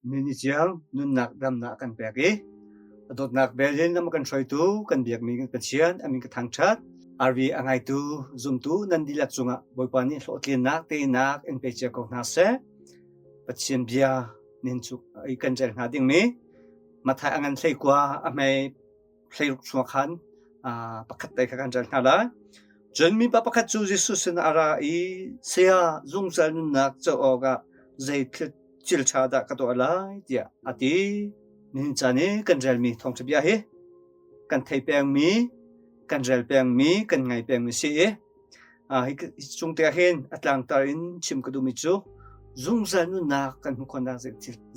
Ni ciang nunnak damnak a kan pek i a dawtnak bel in lam a kan hruaitu kan biakmi kan Pathian a min ka thangṭhat. RV a ngaitu zumtu nan dihlak cungah Bawipa nih hlawhtlinnak teinak in pe cia ko hna seh. Pathian bia nin cu i kan rel hnga dingmi Mathai a ngan 19 a hmei 16 chung khan pakhat te kha kan rel hna lai. Cun mipa pakhat cu Jesuh sinah a ra i saya zungzal nunnak co awkah zei thil ṭha dah ka tuah lai tiah a ti. Nihin caan i kan relmi thawngṭha bia hi kan thei pengmi, kan rel pengmi, kan ngai pengmi si i hi cung te ah hin a tlangtar in chim ka duhmi cu zungzal nunnak kan hmuh khawhnak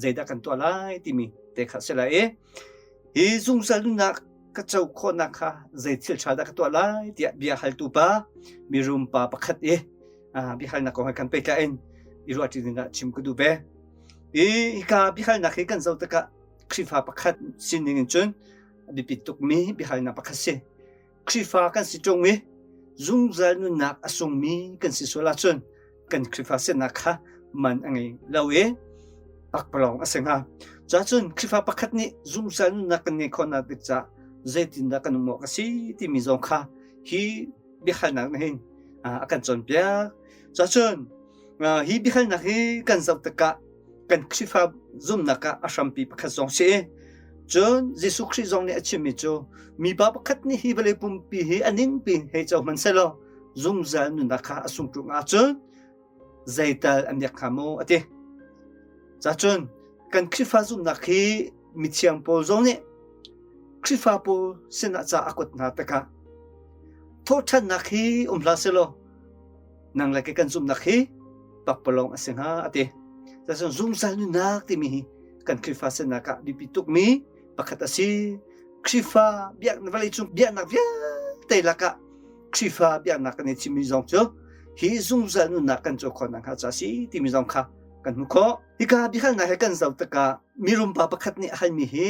zeidah kan tuah lai timi te kha a si lai i Hi zungzal nunnak ka co khawhnak kha zei thil ṭha dah ka tuah lai tiah bia haltu pa mirum pa pakhat i biahalnak kong he kan pehtlaih in i ruahṭi dingah chim ka duh ve. I hika biahalnak hi kan zoh tikah Khrihfa pakhat sining in cun a biapi tukmi biahalnak pakhat si. Khrihfa kan si ṭung i zungzal nunnak a sungmi kan si sual ahcun kan Khrihfa sinak kha man a ngei lo i pakpalawng a si hnga. Cacun Khrihfa pakhat nih zungzal nunnak kan ngeih khawhnak ding caah zeitindah kan um awk a si timi zong kha hi biahalnak nih hin a kan cawnpiak. Cacun hi biahalnak hi kan zoh tikah kan Khrihfa zumhnak ah a hrampi pakhat zong si. Cun Jesuh Khrih zong nih a chimmi cu mipa pakhat nih hi vawlei pumpi hi a ningpi hei co hmanh sehlaw zungzal nunnak kha a sung ṭung ahcun zeital a miak hnga maw a ti. Cacun kan Khrihfa zumhnak hi mithiang pawl zong nih Khrihfa pawl sinah ca a kuat hna tikah thawhṭhannak hi um hlah sehlaw nang le kei kan zumhnak hi pakpalawng a si hnga a ti. Cun zungzal nunnak timi hi kan Khrihfa sinak ah biapi tukmi pakhat a si. Khrihfa biaknak vawleicung biaknak vialte lakah Khrihfa biaknak kan i thimmi zong cu hi zungzal nunnak kan co khawh nakhnga ca si timi zong kha kan hmuh khawh. Hika biahalnak he kan zoh tikah mirum pa pakhat nih a halmi hi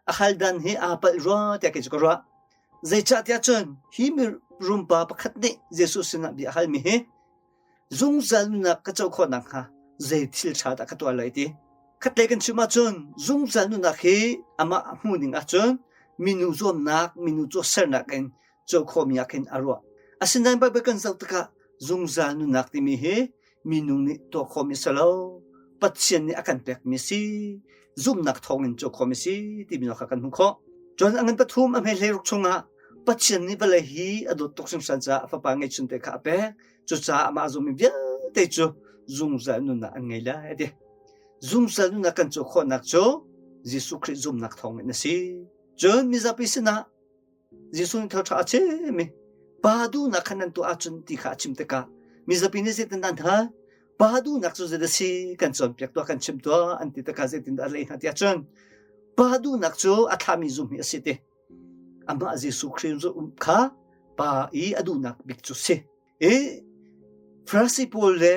a hal dan hi aa palh rua tiah kei cu ka ruah. Zeicahtiah cun hi mirum pa pakhat nih Jesuh sinah bia a halmi hi zungzal nunnak ka co khawh nakhnga zei thil ṭha dah ka tuah lai ti. Khatlei kan chim ahcun zungzal nunnak hi amah a hmuh ning ahcun minu zuamnak, minu tuahsernak in co khawhmi ah khin a ruah. Asinain Baibal kan zoh tikah zungzal nunnak timi hi minung nih tuah khawhmi a si lo. Pathian nih a kan pekmi a si. Zumhnak thawngin tuah khawhmi a si timi kha kan hmuh khawh. Cun a ngan pathum a hme 16 chungah Pathian nih vawlei hi a dawt tuk hringhran caah a fapa ngeihchunte kha a pek. Cucaah amah a zummi vialte cu zungzal nunnak an ngei lai a ti. Zungzal nunnak kan co khawhnak cu Jesuh Khrih zumhnak thawngin a si. Cun mizapi sinah Jesuh nih thawṭha a chim i pa duhnak kha nan tuah ahcun ti kha a chim tikah mizapi nih zeitindah an hal? Pa duhnak cu zeidah a si? Kan cawnpiak tuah, kan chimh tuah an ti tikah zeitindah a leh hna tiah cun pa duhnak cu a thlahmi zum hi a si ti. Amah Jesuh Khrih kha pa i a duhnak bik cu si. I Farasi pawl le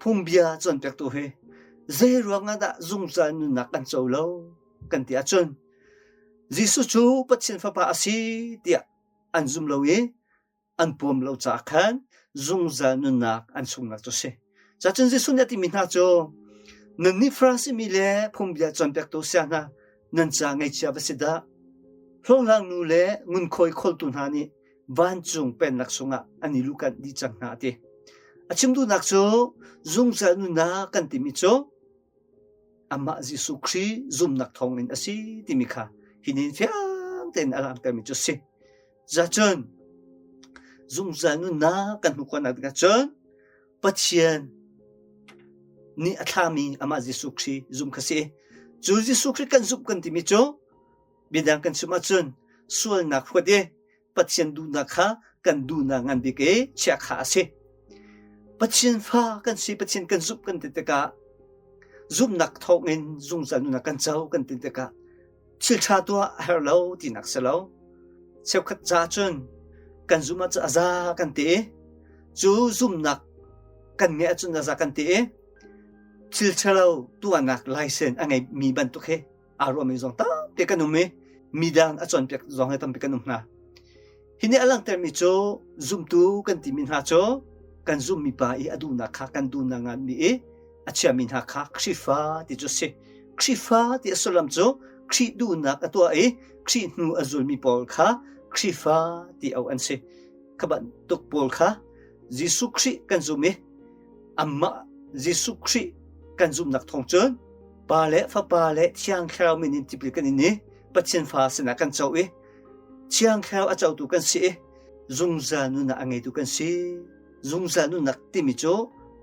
phungbia cawnpiaktu hi zei ruangah dah zungzal nunnak kan co lo kan ti ahcun Jesuh cu Pathian Fapa a si tiah an zum lo i an pawm lo caah khan zungzal nunnak an sunghnak cu a si. Cacun Jesuh nih a timi hna cu nannih Farasi mi le phungbia cawnpiaktu saya hna nan ca ngaihchia va si dah. Hlawhhlang nu le ngunkhuai khawltu hna nih vancung pennak chungah an i luhkanh dih cang hna a ti. A chim duhnak cu zungzal nunnak kan timi cu amah Jesuh Khrih zumnak thawngin a si timi kha hinin fiang tein a langhtermi cu a si. Zacun zungzal nunnak kan hmuh khawhnak dingah cun Pathian nih a thlami amah Jesuh Khrih zum kha si. Cu Jesuh Khrih kan zumh kan timi cu biadang kan chim ahcun sualnak huat i Pathian duhnak kha kan duhnak ngan bik i chiah kha a si. Pathian fa kan si, Pathian kan zumh kan ti tikah zumhnak thawngin zungzal nunnak kan co kan ti tikah thil ṭha tuah a herh lo tinak si lo. Cheukhat ca cun kan zumh ahcun a za kan ti i cu zumhnak kan ngeih ahcun a za kan ti i thil ṭhalo tuahnak license a ngeimi bantuk hi aa ruahmi zong tampi kan um i midang a cawnpiak zong hi tampi kan um hna. Hi nih a langhtermi cu zumtu kan timi hna cu kan zummi pa i a duhnak kha kan duhnak nganmi i a chiami hna kha Khrihfa ti cu si. Khrihfa ti a sullam cu Khrih duhnak a tuah i Khrih hnu a zulmi pawl kha Khrihfa ti auh an si. Kha bantuk pawl kha Jesuh Khrih kan zum i amah Jesuh Khrih kan zumhnak thawng cun Pa le Fapa le Thiang Thlarau min in tipil kan in i Pathian fa sinah kan co i Thiang Thlarau a cotu kan si i zungzal nunnak a ngeitu kan si. Zungzal nunnak timi cu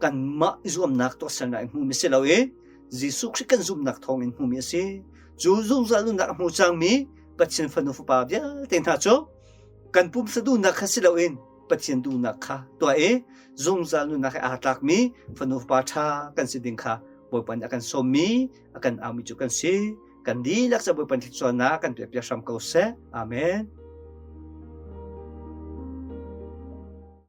kanmah i zuamnak tuahsernak in hmuhmi si lo i Jesuh Khrih kan zumhnak thawng in hmuhmi a si. Cu zungzal nunnak a hmu cangmi Pathian fanu fapa vialte hna cu kan pumsa duhnak kha si loin Pathian duhnak kha tuah i zungzal nunnak he aa tlakmi fanu fapa ṭha kan si ding kha Bawipa nih a kan sawmmi a kan aumi cu kan si. Kan dihlak cu Bawipa thluachuahnak kan pekpiak hram ko seh. Amen.